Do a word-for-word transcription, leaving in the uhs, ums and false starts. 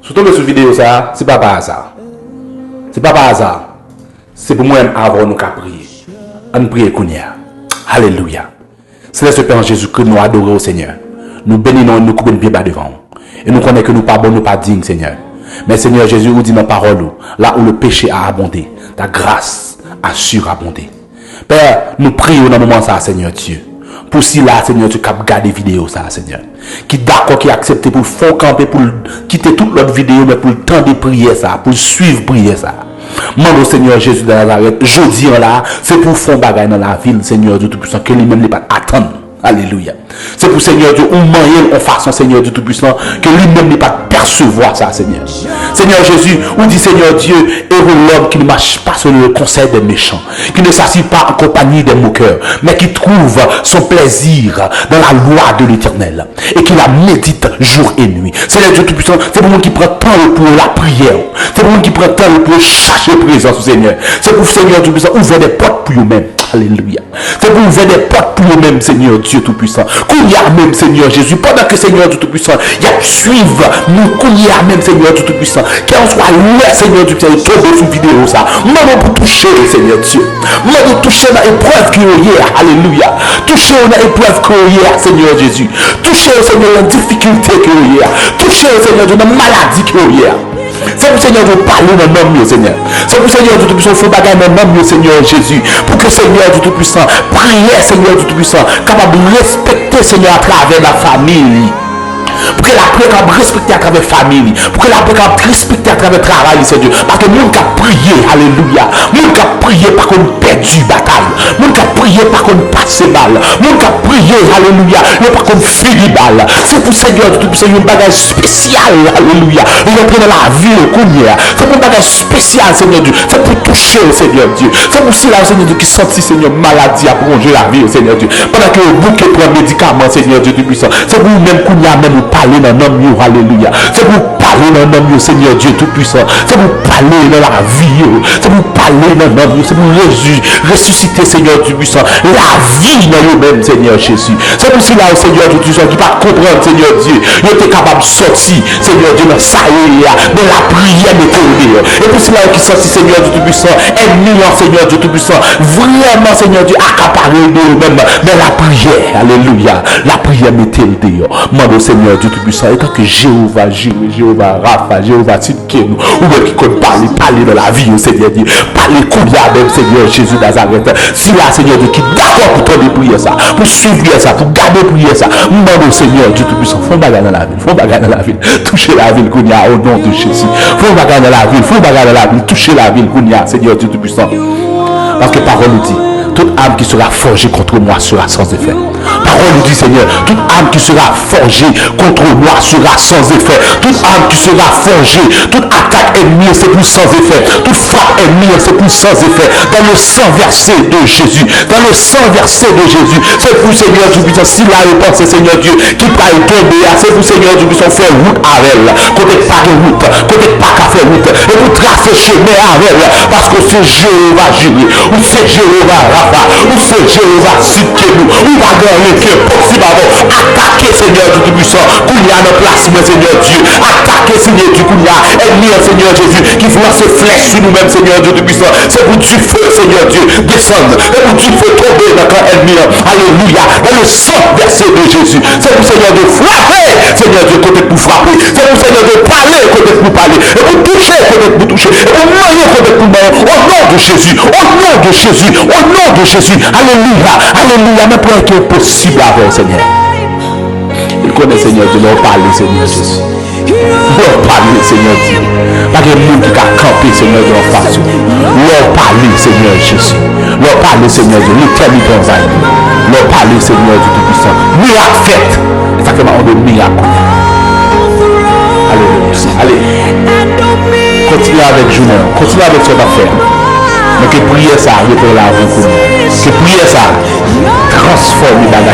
Si w tonbe sou videyo sa a, se pa pa aza. Se pa pa aza. Se pou mwen menm avè w nou ka priye. Ann priye kounye a. Alelouya. Selès Pè an Jezikri, nou adore w, Senyè. Nou beni non w, nou koube n byen ba devan w. E nou konnen ke nou pa bon, nou pa diy, Senyè. Men, Senyè Jezi, ou di nan pawòl ou, là où le péché a abondé, ta grâce a surabondé. Pè, nou priye w nan moman sa a, Senyè Dye. Pou sila, Senyè Dye, k ap gade videyo sa a, Senyè. Ki dakò, ki aksepte pou l fè w kanpe, pou l kite tout lòt videyo, men pou l tande priyè sa a, pou l swiv priyè sa a. Mande w, Senyè Jezi de Nazarèt, jodi an la, se pou w fè yon bagay nan lavi l, Senyè Dye Toupisan, ke li menm li pa t atann. Alelouya. Se pou Senyè Dye, ou manyen l yon fason, Senyè Dye Toupisan, ke li menm li pa t pèsevwa sa, Senyè. Senyè Jezi, ou di, Senyè Dye, heureux l'homme qui ne marche pas selon le conseil des méchants, qui ne s'assied pas en compagnie des moqueurs, mais qui trouve son plaisir dans la loi de l'Éternel et qui la médite jour et nuit. Senyè Dye Toupisan, se pou moun ki pran tan yo pou yo lapriyè. Se pou moun ki pran tan yo pou yo chache prezans ou, Senyè. Se pou Senyè Dye Toupisan ouvè de pòt pou yo menm. Alelouya. Se pou ouvè de pòt pou yo menm, Senyè Dye Toupisan. Kounye a menm, Senyè Jezi, pandan ke Senyè Dye Toupisan, y ap swiv nou kounye a menm, Senyè Dye Toupisan. Kèlkeswa lè, Senyè Dye Toupisan, yo tonbe sou videyo sa, mande w pou touche yo, Senyè Dye. Mande w touche nan eprèv ke yo ye a. Alelouya. Touche yo nan eprèv ke yo ye a, Senyè Jezi. Touche yo, Senyè, nan difikilte ke yo ye a. Touche yo, Senyè Dye, nan maladi ke yo ye a. Se pou Senyè Dye pale nan nanm yo, Senyè. Se pou Senyè Dye Toupisan fè bagay nan nanm yo, Senyè Jezi. Pou ke Senyè Dye Toupisan, priyè Senyè Dye Toupisan kapab respekte, Senyè, atravè lafanmi li. Pou ke lapriyè kapab respekte atravè fanmi li. Pou ke lapriyè kapab respekte atravè travay li, Senyè Dye. Paske moun k ap priye, alelouya. Moun k ap priye pa konn pèdi batay. Moun k ap priye pa konn pase bal. Moun k ap priye, alelouya, yo pa konn fini bal. Se pou Senyè Dye Toupisan yon bagay espesyal, alelouya, rantre nan lavi yo kounye a. Se pou yon bagay espesyal, Senyè Dye. Se pou touche yo, Senyè Dye. Se pou sila yo, Senyè Dye, ki santi, Senyè, maladi ap wonje lavi yo, Senyè Dye. Pandan ke yo bouke pran medikaman, Senyè Dye Toupisan. Se pou ou menm kounye a menm ou pale nan nanm yo, alelouya. Se pou ou pale nan nanm yo, Senyè Dye Toupisan. Se pou ou pale nan lavi yo. Se pou ou pale nan nanm yo. Se pou ou rezi-, resisite, Senyè Dye Toupisan, lavi nan yo menm, Senyè Jezi. Se pou sila yo, Senyè Dye Toupisan, ki pa t konprann, Senyè Dye, yo te kapab sòti, Senyè Dye, nan sa yo ye a, men lapriyè mete yo deyò. E pou sila yo ki santi, Senyè Dye Toupisan, ènmi an, Senyè Dye Toupisan, vrèman, Senyè Dye, akapare yo de yo menm, men lapriyè, alelouya, lapriyè mete l deyò. Mande w, Senyè Dye Toupisan, etan ke Jewova Jire, Jewova Rafa, Jewova Tsidkenu, ou menm ki konn pale, pale nan lavi yo, Senyè Dye. Pale kounye a menm, Senyè Jezi Nazarèt. Sila, Senyè Dye, ki dakò pou tande priyè sa, pou swiv priyè sa, pou gade priyè sa, m mande w, Senyè Dye Toupisan, fè yon bagay nan lavi l, fè yon bagay nan lavi l. Touche lavi l kounye a, o non de Jezi. Fè yon bagay nan lavi l, fè yon bagay nan lavi l, touche lavi l kounye a, Senyè Dye Toupisan. Paske pawòl ou di, toute arme qui sera forgée contre moi sera sans effet. Pawòl ou di, Senyè, toute arme qui sera forgée contre moi sera sans effet. Toute arme qui sera forgée, tout atak ènmi an, se pou sans effet. Tout frap ènmi an, se pou sans effet. Dans le sang versé de Jésus, dans le sang versé de Jésus, se pou Senyè Dye Toupisan, sila yo panse, Senyè Dye, ki pral tonbe a, se pou Senyè Dye Toupisan fè wout avè l. Kote k pa gen wout, kote k pa ka fè wout, e pou trase chemen avè l, paske w se Jewova Jire, ou se Jewova Rafa, ou se Jewova Tsidkenu, ou pa gen anyen ki enposib avè w. Atake, Senyè Dye Toupisan, kounye a nan plas mwen, Senyè Dye. Atake, Senyè Dye, kounye a, ènmi an, Senyè Jezi, ki lanse flèch sou nou menm, Senyè Dye Toupisan. Se pou dife, Senyè Dye, desann. Se pou dife tonbe nan kan ènmi an. Alelouya. Dans le sang versé de Jésus. Se pou Senyè Dye frape, Senyè Dye, kote k pou frape. Se pou Senyè Dye pale, kote k pou pale. E pou touche, kote k pou touche. E pou manyen, kote k pou manyen. Au nom de Jésus. Au nom de Jésus. Au nom de Jésus. Alelouya. Alelouya. Men pou anyen ki enposib avè w, Senyè. Li konnen, Senyè Dye, lè w pale, Senyè Jezi. Lè w pale, Senyè Dye, pa gen moun ki ka kanpe, Senyè Dye, anfas ou. Lè w pale, Senyè Jezi, lè w pale, Senyè Dye, letènite anvayi nou. Lè w pale, Senyè Dye Toupisan, mirak fèt. E sa fè m ap mande w mirak kounye a. Alelouya. Ale. Kontinye avèk jounen an. Kontinye avèk sa w t ap fè a. Men ke priyè sa a rete nan lavi w kounye a. Ke priyè sa a transfòme bagay.